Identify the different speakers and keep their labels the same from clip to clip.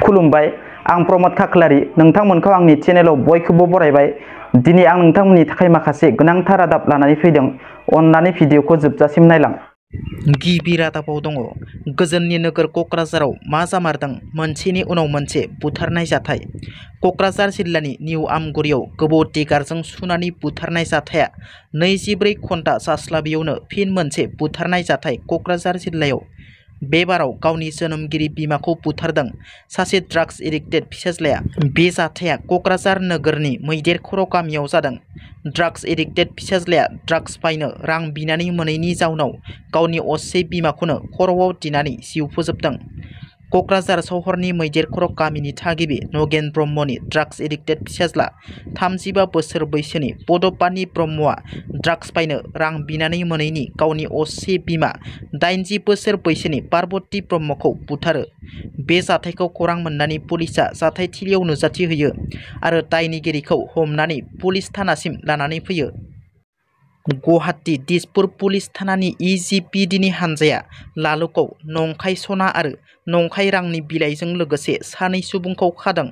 Speaker 1: खुलुमबाय आं प्रमोद खाख्लारि नोंथांमोनखौ आंनि चेनेलाव बयखौबो बरायबाय। दिनै आं नोंथांमोननि थाखाय माखासे गोनांथार रादाब लानानै फैदों। अन्नानै भिडिअखौ जोबजासिम नायलां।
Speaker 2: गिबि रादाबाव दङ गोजोननि नोगोर क'क्राझाराव मा जामारदों मोनसेनि उनाव मोनसे बुथारनाय जाथाय। क'क्राझार जिल्लानि निउ आमगुरियाव गोबौ टिगारजों सुनानै बुथारनाय जाथाया 24 घन्टा जास्लाबियावनो फिन मोनसे बुथारनाय जाथाय क'क्राझार जिल्लायाव। बे बाराव गावनि जोनोमगिरि बिमाखौ बुथारदों सासे ड्राग्स एडिक्टेड फिसाज्लाया। बे जाथाया क'क्राझार नोगोरनि मैदेर खर' गामियाव जादों। ड्राग्स एडिक्टेड फिसाज्लाया ड्राग्स बायनो रां बिनानै मोनैनि जाउनाव गावनि असे बिमाखौनो खर'आव दिनानै जिउ फोजोबदों। क'क्राझार सहरनि मैदेर खर' गामिनि थागिबि नगेन ब्रह्मनि ड्राग्स एडिक्टेड फिसाज्ला 35 बोसोर बैसोनि बड'पानि ब्रह्मआ ड्राग्स बायनो रां बिनानै मोनैनि गावनि असे बिमा 80 बोसोर बैसोनि पार्बती ब्रह्मखौ बुथारो। बे जाथायखौ खौरां मोननानै पुलिसआ जाथायथिलियाव नुजाथिहैयो आरो दायनिगिरिखौ हमनानै पुलिस थानासिम लानानै फैयो। गुवाहाटी दिसपुर पुलिस थानानि इजिपिडिनि हानजाया लालुखौ नंखाय सना आरो नंखाय रांनि बिलाइजों लोगोसे सानै सुबुंखौ खादों।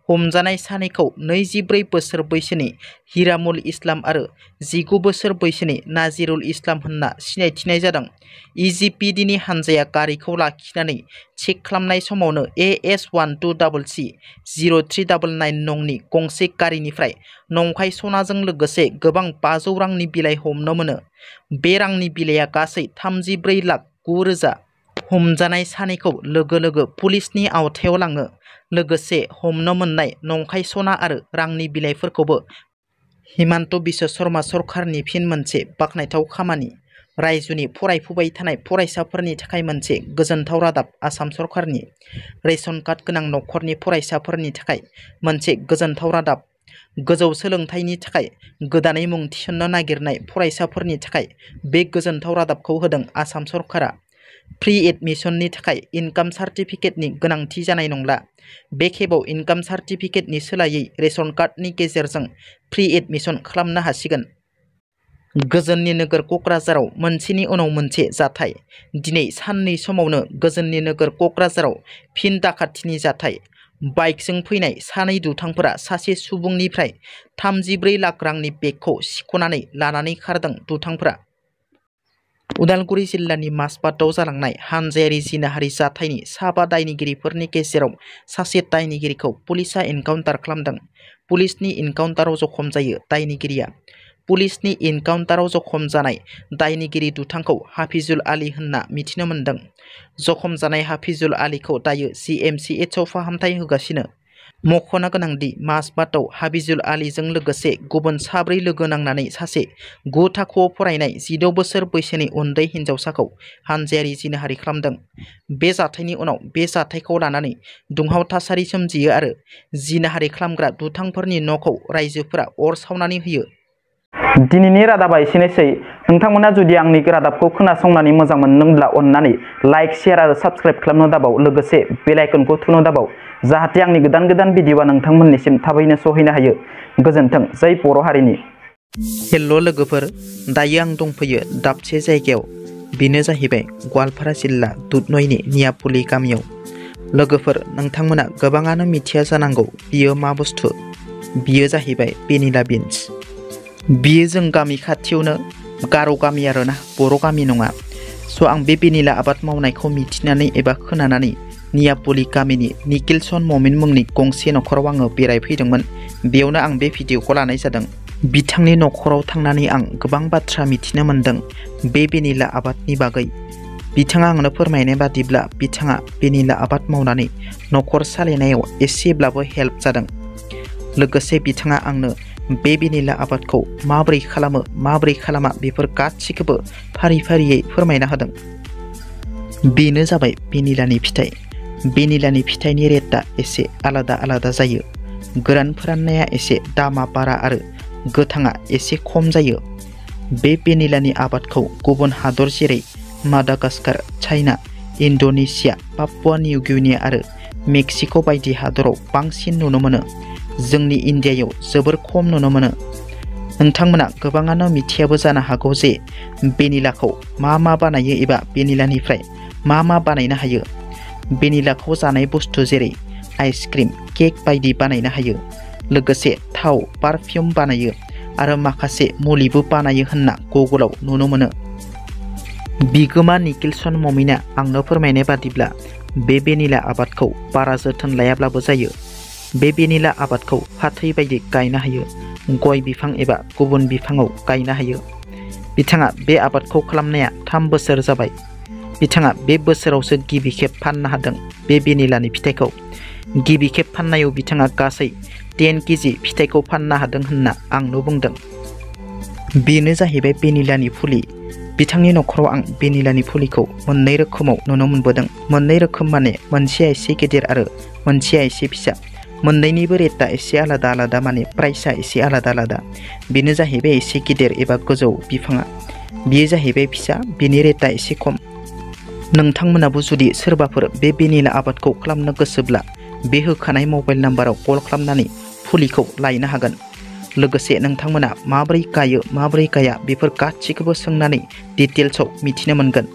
Speaker 2: हमजानाय सानैखौ 24 बोसोर बैसोनि हिरामुल इस्लाम आरो 19 बोसोर बैसोनि नाजिरुल इस्लाम होनना सिनायथिनाय जादों। इजिपिडिनि हानजाया गारिखौ लाखिनानै चेक खालामनाय समावनो AS12CC0399 नंनि गंसे गारिनिफ्राय नंखाय सनाजों लोगोसे गोबां 500 रांनि बिलाइ हमनो मोनो। बे रांनि बिलाइया गासै 34,09,000। हमजानाय सानैखौ लोगो लोगो पुलिसनि आवथायाव लाङो। लोगोसे हमनो मोननाय नंखाय सना आरो रांनि बिलाइफोरखौबो। हिमन्त बिश्व शर्मा सरकारनि फिन मोनसे बाखनायथाव खामानि। रायजोनि फरायफुबाय थानाय फरायसाफोरनि थाखाय मोनसे गोजोनथाव रादाब। आसाम सरकारनि रेशन कार्ड गोनां नखरनि फरायसाफोरनि थाखाय मोनसे गोजोनथाव रादाब। गोजौ सोलोंथाइनि थाखाय गोदानै मुं थिसन्नो नागिरनाय फरायसाफोरनि थाखाय बे गोजोनथाव रादाबखौ होदों आसाम सरकारा। प्रि एडमिशननि थाखाय इनकाम सार्टिफिकेटनि गोनांथि जानाय नंला। बे खेबाव इनकाम सार्टिफिकेटनि सोलायै रेशन कार्डनि गेजेरजों प्रि एडमिशन खालामनो हासिगोन। गोजोननि नोगोर क'क्राझाराव मोनसेनि उनाव मोनसे जाथाय। दिनै साननै समावनो गोजोननि नोगोर क'क्राझाराव फिन दाखाथिनि जाथाय। बाइकजों फैनाय सानै दुथांफोरा सासे सुबुंनिफ्राय 34 लाख रांनि बेगखौ सिख'नानै लानानै खारदों। दुथांफोरा उदालगुरि जिल्लानि माजबाटआव जालांनाय हानजायारि जिनाहारि जाथायनि 7 दायनिगिरिफोरनि गेजेराव सासे दायनिगिरिखौ पुलिसआ एनकाउन्टार खालामदों। पुलिसनि एनकाउन्टाराव जखम जायो दायनिगिरिया। पुलिसनि एनकाउन्टाराव जखम जानाय दायनिगिरि दुथांखौ हाफिजुल आली होनना मिथिनो मोन्दों। जखम जानाय हाफिजुल आलीखौ दायो CMCHआव फाहामथाय होगासिनो। मख'नो गोनांदि माजबाटआव हाफिजुल आलीजों लोगोसे गुबुन 4 लोगो नांनानै सासे 9 थाखोआव फरायनाय 16 बोसोर बैसोनि उन्दै हिन्जावसाखौ हानजायारि जिनाहारि खालामदों। बे जाथायनि उनाव बे जाथायखौ लानानै दुंहाव थासारि सोमजियो आरो जिनाहारि खालामग्रा दुथांफोरनि न'खौ रायजोफोरा अर सावनानै होयो।
Speaker 1: दिनैनि रादाबा एसेनोसै। नोंथांमोना जुदि आंनि रादाबखौ खोनासंनानै मोजां मोनदोंब्ला अन्नानै लाइक शेयार आरो साबस्क्राइब खालामनो दाबाव। लोगोसे बेल आइकनखौ थुनो दाबाव जाहाथे आंनि गोदान भिडिअआ नोंथांमोननिसिम थाबैनो सहैनो हायो। गोजोन्थों। जै बर' हारिनि।
Speaker 2: हेल' लोगोफोर, दायो आं दंफैयो दाबसे जायगायाव। बेनो जाहैबाय गवालपारा जिल्ला दुधनयनि नियापुलि गामियाव। लोगोफोर, नोंथांमोना गोबाङानो मिथिया जानांगौ बियो मा बुस्थु। बियो जाहैबाय भेनिला बिन्स। बियो जों गामि खाथियावनो गार' गामि आरोना, बर' गामि नङा। स' आं बे भेनिला आबाद मावनायखौ मिथिनानै एबा खोनानानै नियापुलि गामिनि निकिलसन ममिन मुंनि गंसे न'खराव आङो बेरायफैदोंमोन। बेयावनो आं बे भिडिअखौ लानाय जादों। बिथांनि न'खराव थांनानै आं गोबां बाथ्रा मिथिनो मोन्दों बे भेनिला आबादनि बागै। बिथाङा आंनो फोरमायनाय बादिब्ला बिथाङा भेनिला आबाद मावनानै न'खर सालायनायाव एसेब्लाबो हेल्प जादों। लोगोसे बिथाङा आंनो बे भेनिला आबादखौ माबोरै खालामो माबोरै खालामा बेफोर गासिखौबो फारि फारियै फोरमायना होदों। बेनो जाबाय भेनिलानि फिथाइ। भेनिलानि फिथाइनि रेटआ एसे आलादा आलादा जायो। गोरान फोराननाया एसे दामा बारा आरो गोथाङा एसे खम जायो। बे भेनिलानि आबादखौ गुबुन हादर जेरै Madagascar, China, Indonesia, Papua New Guinea आरो मेक्सिक' बायदि हादराव बांसिन नुनो मोनो। जोंनि इन्डियायाव जोबोर खम नुनो मोनो। नोंथांमोना गोबाङानो मिथियाबो जानो हागौ जे भेनिलाखौ मा बानायो एबा भेनिलानिफ्राय मा बानायनो हायो। भेनिलाखौ जानाय बुस्थु जेरै आइसक्रिम केक बायदि बानायनो हायो लोगोसे थाव पारफिउम बानायो आरो माखासे मुलिबो बानायो होनना गुगोलाव नुनो मोनो। बिगोमा निकिलसन ममिना आंनो फोरमायनाय बादिब्ला बे भेनिला आबादखौ बारा जोथोन लायाब्लाबो जायो। बे भेनिला आबादखौ फाथै बायदि गायनो हायो, गय बिफां एबा गुबुन बिफाङाव गायनो हायो। बिथाङा बे आबादखौ खालामनाया 3 बोसोर जाबाय। बिथाङा बे बोसोरावसो गिबि खेब फाननो हादों बे भेनिलानि फिथाइखौ। गिबि खेब फाननायाव बिथाङा गासै 10 केजि फिथाइखौ फाननो हादों होनना आंनो बुंदों। बेनो जाहैबाय भेनिलानि फुलि। बिथांनि नखराव आं भेनिलानि फुलिखौ मोननै रोखोमाव नुनो मोनबोदों। मोननै रोखोम माने मोनसेया एसे गेदेर आरो मोनसेया एसे फिसा। मोननैनिबो रेटआ एसे आलादा आलादा माने प्राइसआ एसे आलादा आलादा। बेनो जाहैबाय एसे गेदेर एबा गोजौ बिफाङा। बेयो जाहैबाय फिसा, बेनि रेटआ एसे खम। नोंथांमोनाबो जुदि सोरबाफोर बे भेनिला आबादखौ खालामनो गोसोब्ला बे होखानाय मबाइल नाम्बाराव कल खालामनानै फुलिखौ लायनो हागोन। लोगोसे नोंथांमोना माबोरै गायो माबोरै गाया बेफोर गासिखौबो सोंनानै डिटेल्सआव मिथिनो मोनगोन।